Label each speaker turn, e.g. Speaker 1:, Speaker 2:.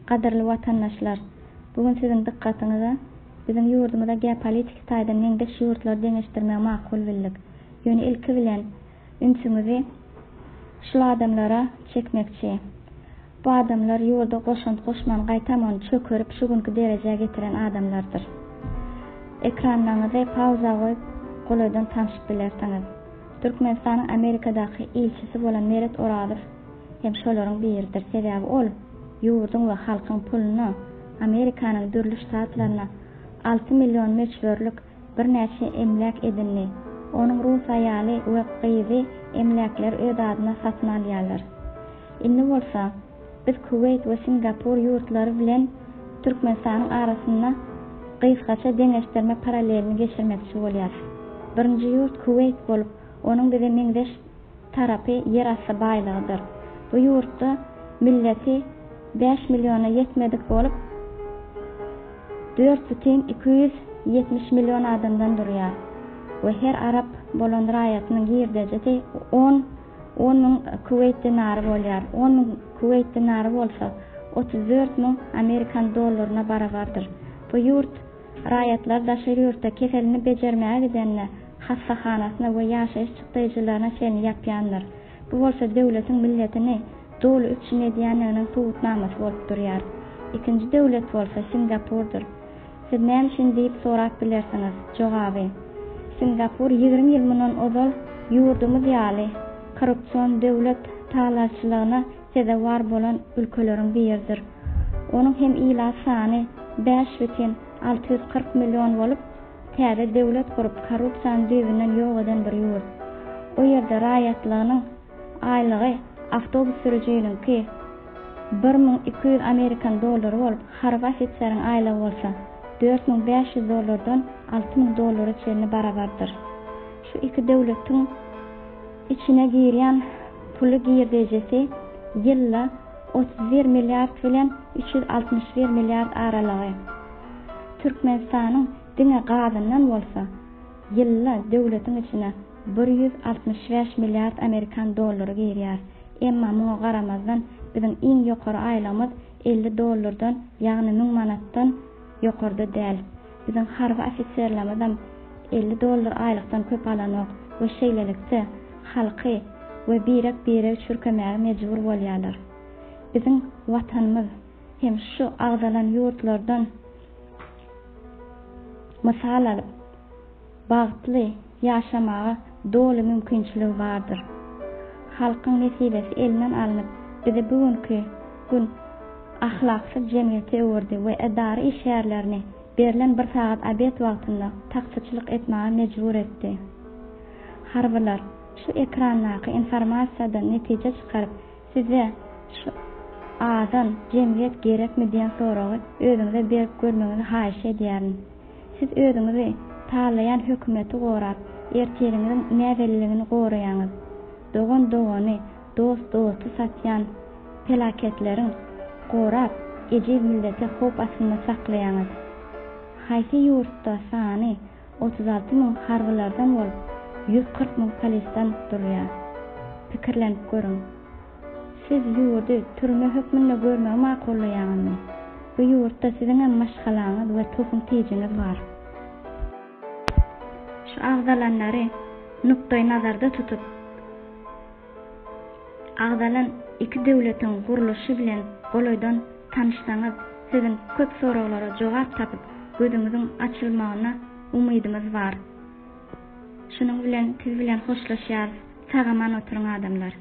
Speaker 1: Gadyrly watandaşlar! Bu gün siziň dykgatyňyza biziň ýurdumyza geopolitiki taýdan meňzeş ýurtlary deňeşdirmegi makul bildik. Ýöne ilki bilen ünsüňizi şul adamlara çekmekçi. Bu adamlar ýurda goşant goşman gaýtam ony çökerip şu günki derejä getiren adamlardyr. Ekranlaryňyzy pauza goýup golaýdan tanşyp bilersiňiz. Türkmenistanyň Amerikadaky ilçisi bolan Meret Orazow hem şolaryň biridir. Sebäbi ol ýurduň we halkyň puluna Amerikanyň dürli ştatlarynda 6 million möçberlik birnäçe emläk edindi. Onuň rus aýaly we gyzy emläkleri öz adyna satyn alýarlar. Indi bolsa biz Kuweýt we Singapur ýurtlary bilen Türkmenistanyň arasynda gysgaça deňeşdirme parallelini geçirmekçi bolýarys. Birinji ýurt Kuweýt bolup, onuň bize meňzeş tarapy ýerasty baýlygydyr. Bu ýurtda milleti 5 milliona ýetmedik bolup, 4,270 million adamdan durýar we her arap bolan raýatynyň girdejisi 10 10 müň Kuweýt dinary bolýar. 10 müň Kuweýt dinary bolsa 34 müň amerikan dollaryna barabardyr. Bu ýurt raýatlary daşary ýurtda keselini bejermäge gidende hassahanasyna we ýaşaýyş çykdaýjylaryna çenli ýapýandyr. Bu bolsa döwletiň milletini doly üpjün edýänliginiň subutnamasy bolup durýar. Ikinji döwlet bolsa Singapurdyr. Siz näme üçin diýip sorap bilersiňiz? Jogaby: Singapur 20 ýyl mundan ozal ýurdumyz ýaly korrupsion döwlet talaçylygyna sezewar bolan ülkeleriň biridir. Onuň hem ilat sany 5,640 million bolup, täze döwlet gurup korrupsiýany düýbünden ýok eden bir ýurt. O ýerde raýatlygynyň aýlygy awtobus sürüjiniňki 1200 amerikan dollary bolup, harby ofiseriň aýlygy bolsa 4500 dollardan 6000 dollara çenli barabardyr. Şu iki döwletiň içine girýän puly girdejisi ýylda 31 milliard bilen 361 milliard aralygy. Türkmenistanyň diňe gazyndan bolsa ýylda döwletiň içine 165 milliard amerikan dollary girýär. Emma muňa garamazdan biziň iň ýokary aýlygymyz 50 dollardan, ýagny 1000 manatdan ýokarda däl. Biziň harby ofiserlerimizem 50 dollar aýlykdan köp alanok we şeýlelikde halky we birek-biregi çürkemäge mejbur bolýarlar. Biziň watanymyz hem şu agzalan ýurtlardan mysal alyp bagtly ýaşamaga doly mümkinçiligi bardyr. Halkyň nesibesi elinden alnyp, bizi bu günki gün ahlaksyz jemgyýete öwürdi we edara işgärlerini berlen bir sagat obed wagtynda taksyçylyk etmäge mejbur etdi. Harbylar şu ekrandaky informasiýadan netije çykaryp, size şu azan jemgyýet gerekmi diýen soragy özüňize berip görmegiňizi haýyş edýärin. Siz özüňizi talaýan hökümeti gorap, ertiriňiziň näbelliligini goraýaňyz. Dogan dogany, dost dosty satýan pelaketleriň gorap, ejiz milleti howp astynda saklaýaňyz. Haýsy ýurtda sany 36 müň harbylardan bolup, 140 müň polisden durýar? Pikirlenip görüň. Siz ýurdy türme hökmünde görmegi makullaýaňyzmy? Bu ýurtda siziňem maşgalaňyz we tohum tijiňiz bar. Şu agzalanlary nukdaý nazarda tutup, agzalan iki döwletiň gurluşy bilen golaýdan tanyşsaňyz, siziň köp soraglara jogap tapyp, gözüňiziň açylmagyna umydymyz bar. Şunuň bilen siz bilen hoşlaşýarys. Sag-aman oturyň adamlar.